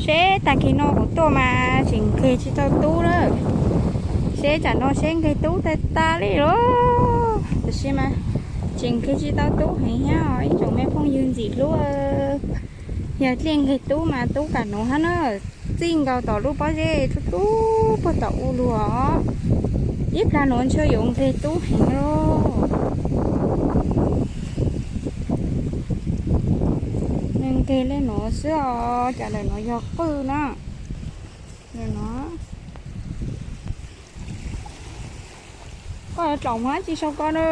Seb tag kis no kuv tuaj mas tseem nqeg tsis tau tub lawm. Seb tsam no seb nqeg tub tag tag li lawm. Tab sis mas tseem nqeg tsis tau tub heev thiab os ib tsoom me phooj ywg ntxim hlub. Yog dej nqeg tub mas tub kam nuv hab na. Txij nkaus tom lub pob zeb rub rub puag tom u lug os. Ib plag nuav ntshe yuav nqeg tub heev lauj. Nws nqeg li nuav xwb os, cov ntawm nuav yog qwj na. Koj yuav tsaum mus dab tsi sau koj na?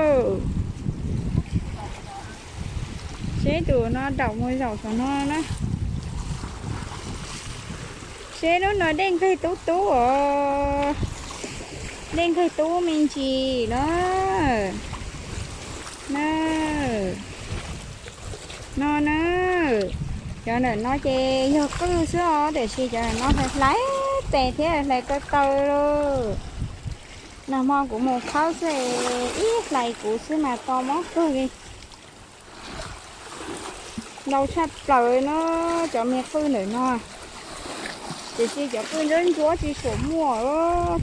Seb tus no daum mus zaum saum no na. Seb hnub no dej nqeg tub tub os. Dej nqeg tub me ntsis na. Na, no na. Cov ntawm no ces yog qwj xwb os, tiam sis cov ntawm no hlais hlais tes thiab hlais ko taw lauj. Nag hmo kuv mus khawb xwb, ib hlais kuv xwb mas to mob kawg li. Ntau tshaj plaws na, cov me qwj ntawm no. Tiam sis cov qwj ntsuab ntsuab tsis tshua muaj,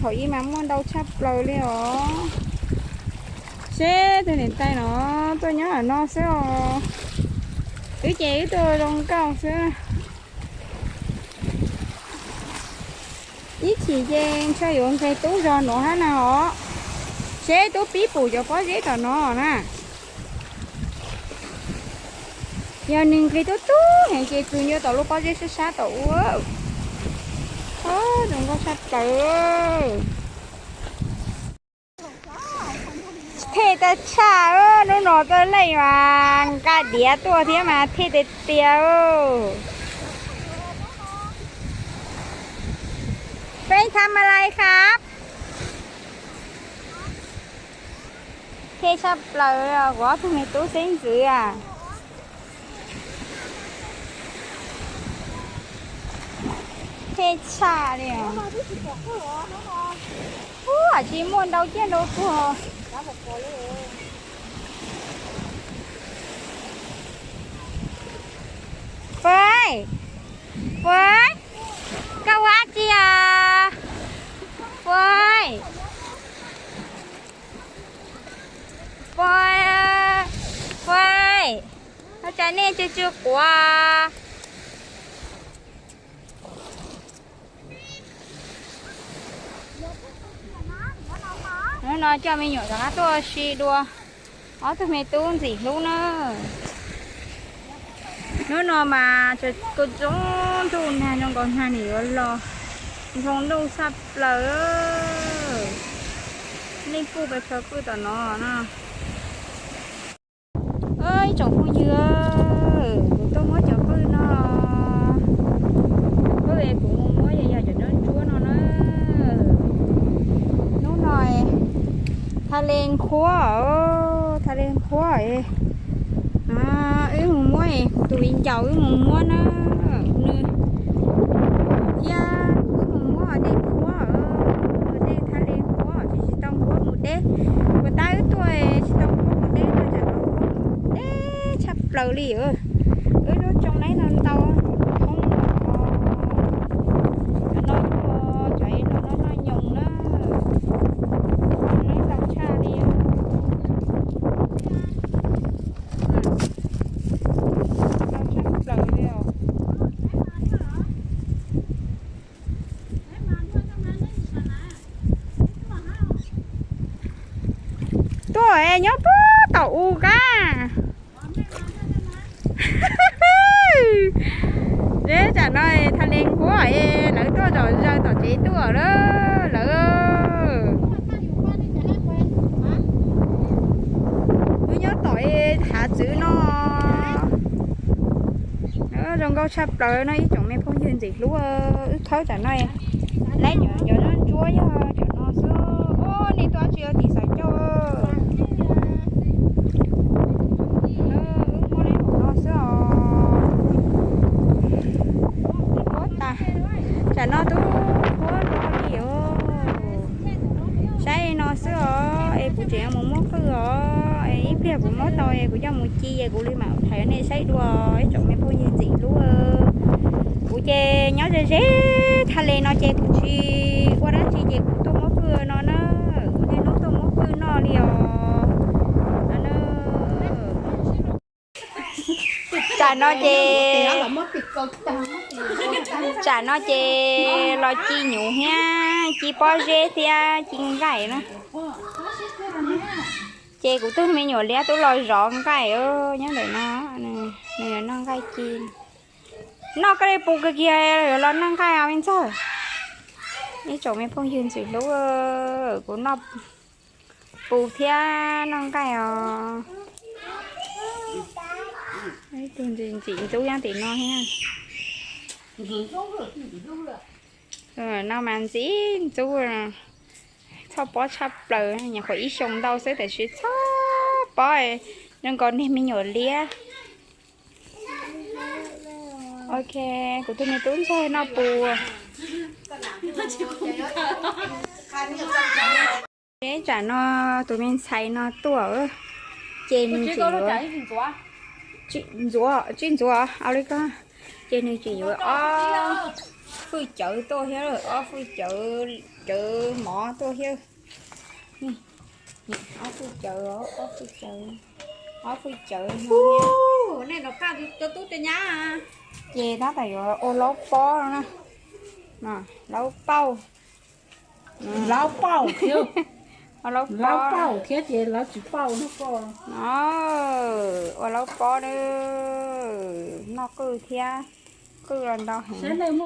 thaum ub mas muaj ntau tshaj plaws li os. Seb tus niam tais no tuaj nyob ntawm no xwb os. Wb ces wb tuaj zoo nkauj xwb. Ib chim ces ntshe yuav nqeg tub zog nuav hab na os. Seb tub pib pum cov pob zeb tom no na. Yog nws nqeg tub tub heev ces tsuas nyob tom lub pob zeb sab sab tom ub. Zoo nkauj tshaj plaws. Thej tag tshaj, hnub no tuaj leej mas nqa diav tuaj thiab mas thej tiag tiag. Peb tham ma lais khab. Thej tshaj plaws, kuv ob tug me tub xeeb ntxwv a. Thej tshaj li. Ub, tsis muaj ntau ciaj ntau tuag. Pais, Pais, koj ua dab tsi os? Pais, Pais, Pais, ua cas nej tsw tsw quav? Hnub no coj me nyuam rov qab tuaj si dua, ob tug me tub ntxim hlub na. Hnub no mas tsaus ntuj nag zoo nkaus nag nws yuav los, zoo ntuj tshaj plaws. Leej kuj pes tsho pwj tom no na. Ib tsoom phooj ywg, kuv tuaj muab cov pwj no, pwj es kuv mus muab yog cov ntsuab ntsuab no na. Hnub no tha le nqhuab, tha le nqhuab, wb mus muab, kuv tus viv ncaus wb mus muab na. Nws thiab wb mus muab dej nqhuab, dej tha le nqhuab tsis tsis tau nqhuab mus deb. Puas tab wb tuaj tsis tau nqhuab mus deb, tuaj tsam no nqhuab mus deb tshaj plaws li. Wb lub tsoo laib no ntau thoob, cov no tuaj cov no noj noj nyoos na, tsoo laib ntau tshaj li. Ntau tshaj plaws li os. Tuaj nyob puag tom u kab. Deb tsam no tha le nqhuab, lawv tuaj zom zaws tom tsev tuaj lawm lawv. Wb nyob tom hav txwv no. Zoo nkauj tshaj plaws no ib tsoom me phooj ywg ntxim hlub, wb khawb tsam no. Laib cov ntsuab yog cov no xwb. Nej tuaj tsis ua tim xav coj. Wb muab laib mus no xwb os. Nquab tas, tsam no twb nquab nrov li os. Saib no xwb os, es kuv tseem mus muab qwj os, es ib pliag kuv muab tau es kuv coj mus ci es kuv li mam thaiv nej saib dua, ib tsoom me phooj ywg ntxim hlub. Kuv Ces nyob ze ze thaj le no ces kuv tsis ua dab tsi ces kuv tuaj muab pw no na. Kuv niaj hnub tuaj muab pw noj li os. Tsam no ces, tsam no ces los ci nyuv thiab ci pob zeb thiab ci nqaij na. Ces kuv tus me nyuam liab twb los zov nqaij nyob ntawm no, nws noj nqaij ci. Noj koj li pus kawg kiag yuav los noj nqaij os me ntxawg. Ib tsoom me phooj ywg ntxim hlub, kuv noj pus thiab noj nqaij os. Ib tug ntxim ntxub nyob tim no thiab. No mas ntxim ntxub, txhoj pob tshaj plaws, nyuam qhuav ib xyoo ntau xwb tiam sis txhoj pob zoo nkaus niag me nyuam liab. Ok, kuv tus me tub ntxawg noj pus. Tsam no tus me ntxhais no tuaj, ces nws tseem yuav, ntxuav, tswj ntxuav, au li ko, ces nws tseem yuav ob hwj cawv tuaj thiab, ob hwj cawv, cawv mov tuaj thiab. Ob hwj cawv, ob hwj cawv, ob hwj cawv no. Ces tab tom yuav ua laub pob no na, laub pauj. Laub pauj thiab, laub pauj thiab ces lawv tsis pauj no ko. Ua laub pob na, noj qwj thiab, qwj los ntau heev.